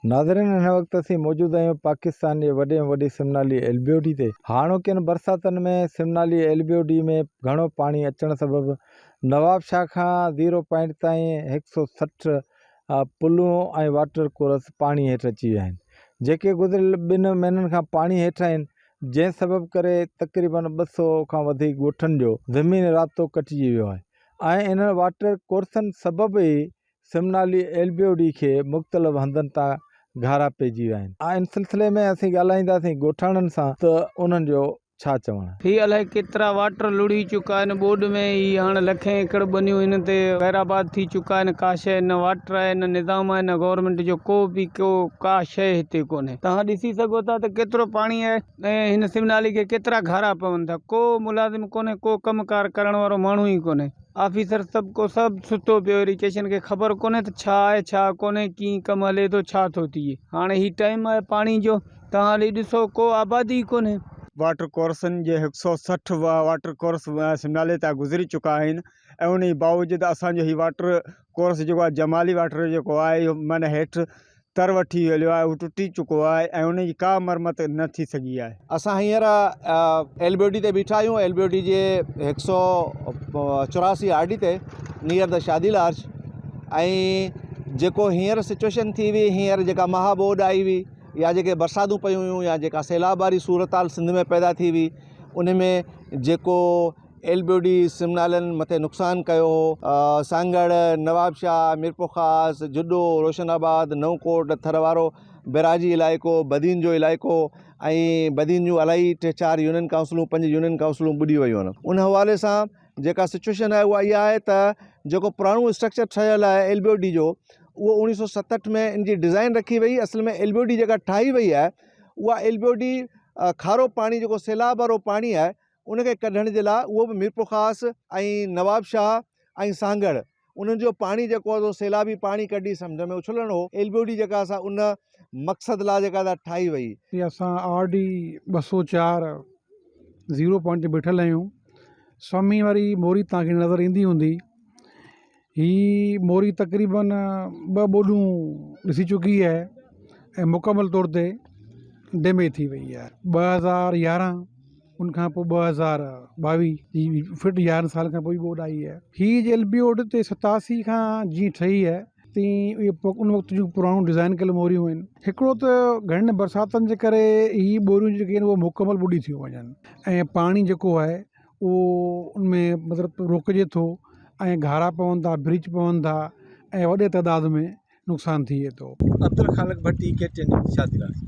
ناظرين هن وقت اسين موجود آهيون پاڪستان جي وڏي ۾ وڏي سم نالي ايل بي او ڊي تي. هاڻوڪين برساتن ۾ سم نالي ايل بي او ڊي ۾ گهڻو پاڻي اچڻ سبب نوابشاهه کان زيرو پوائنٽ تائين هڪ سو 60 پلون ۽ واٽر ڪورس پاڻي هيٺ اچي ويا آهن جيڪي گذريل ٻن مهينن کان پاڻي هيٺ آهن جنهن سبب ڪري تقريبن 200 کان وڌيڪ ڳوٺن جو زمين رابطو ڪٽجي ويو آهي ۽ انهن واٽر ڪورسن سبب ئي سم نالي ايل بي او ڊي کي مختلف هنڌن تان گهارا پئجي ويا آهن. ان سلسلي ۾ اسين ڳالهائينداسين ڳوٺاڻن سان ته انهن جو ڇا چوڻ آهي. هي الائي ڪيترا واٽر لڙهي چڪا آهن ٻوڏ ۾ هي هاڻ لکين ايڪڙ ٻنيون هن تي غير آباد ٿي چڪا آهن ڪا شيء نه واٽر آهي نه نظام آهي نه گورنمينٽ جو ڪو به ڪو ڪا شيء هتي ڪونهي توهان ڏسي سگهو ٿا ته ڪيترو پاڻي آهي ۽ هن سم نالي کي ڪيترا گهارا پون ٿا ڪو ملازم ڪونهي ڪو ڪم ڪار ڪرڻ وارو ماڻهو ئي ڪونهي آفيسر سڀ ڪو سڀ ستو پيو اريگيشن کي خبر ڪونهي ته ڇا آهي ڇا ڪونهي ڪيئن ڪم هلي ٿو ڇا ٿو ٿئي هاڻي هي ٽائيم آهي پاڻي جو توهان هلي ڏسو ڪو آبادي ئي ڪونهي. واٽر ڪورسن جي هڪ سو 60 واٽر ڪورس سم نالي تان گذري چڪا آهن ۽ ان جي باوجود اسان جو هي واٽر ڪورس جيڪو آهي جمالي واٽر جيڪو آهي اهو معنيٰ هيٺ تر وٺي هليو آهي اهو ٽٽي چڪو آهي ۽ ان جي ڪا مرمت نه ٿي سگهي آهي. اسان هينئر ايل بي او ڊي تي بيٺا آهيون ايل بي او ڊي جي هڪ سو 84 آر ڊي تي نيئر the شادي لارج ۽ جيڪو هينئر سچويشن ٿي هئي هينئر جيڪا مها ٻوڏ آئي هئي يا جيڪي برساتون پيون هيون يا جيڪا سيلاب واري صورتحال سنڌ ۾ پيدا ٿي هئي ان ۾ جيڪو ايل بي او ڊي سم نالن مٿي نقصان ڪيو هو. سانگهڙ، نوابشاهه، ميرپورخاص، جهڏو، روشن آباد، نئون ڪوٽ، ٿر وارو بئراجي علائقو، بدين جو علائقو ۽ بدين جون الائي ٽي چار يونين ڪائونسلون پنج يونين ڪائونسلون ٻڏي ويون آهن. ان حوالي سان جيڪا سچويشن آهي اها اها آهي ته جيڪو پراڻو اسٽرڪچر ٺهيل آهي ايل بي او ڊي جو اهو اوڻيهه سو 67 ۾ ان جي ڊزائين رکي وئي اصل ۾ ايل بي او ڊي جيڪا ٺاهي وئي آهي اها ايل بي او ڊي کارو پاڻي جيڪو سيلاب وارو پاڻي آهي ان کي ڪڍڻ جي لاء اهو به ميرپورخاص ۽ نوابشاهه ۽ سانگهڙ انهن جو پاڻي جيڪو آهي سو سيلابي پاڻي ڪڍي سمنڊ ۾ اڇلڻو هو. ايل بي او ڊي جيڪا سا ان مقصد لاء جيڪا سا ٺاهي وئي. هي اسان آر ڊي 204 زيرو پوائنٽ تي بيٺل آهيون. سومي واري موري توهان کي نظر ايندي هوندي. هي موري تقريبن ٻه ٻوڏون ڏسي چڪي آهي ۽ مڪمل طور تي ڊيميج ٿي وئي آهي. 2011 ان کان پوء 2022 فٽ 11 سال کان پوء ٻوڏ آئي آهي. هي جي ايل بي اوڊ تي 87 کان جيئن ٺهي آهي تيئن اهي ان وقت جون پراڻيون ڊزائن ڪيل موريون آهن. هڪڙو ته گهڻين برساتن جي ڪري هي ٻوريون جيڪي آهن اهي مڪمل ٻڏي ٿيون وڃن ۽ پاڻي جيڪو آهي اهو ان ۾ مطلب روڪجي ٿو ۽ گهارا پون ٿا بريچ پون ٿا ۽ وڏي تعداد ۾ نقصان ٿئي ٿو. عبدالخالق ڀٽي، ڪي ٽي نيوز، شادي لال.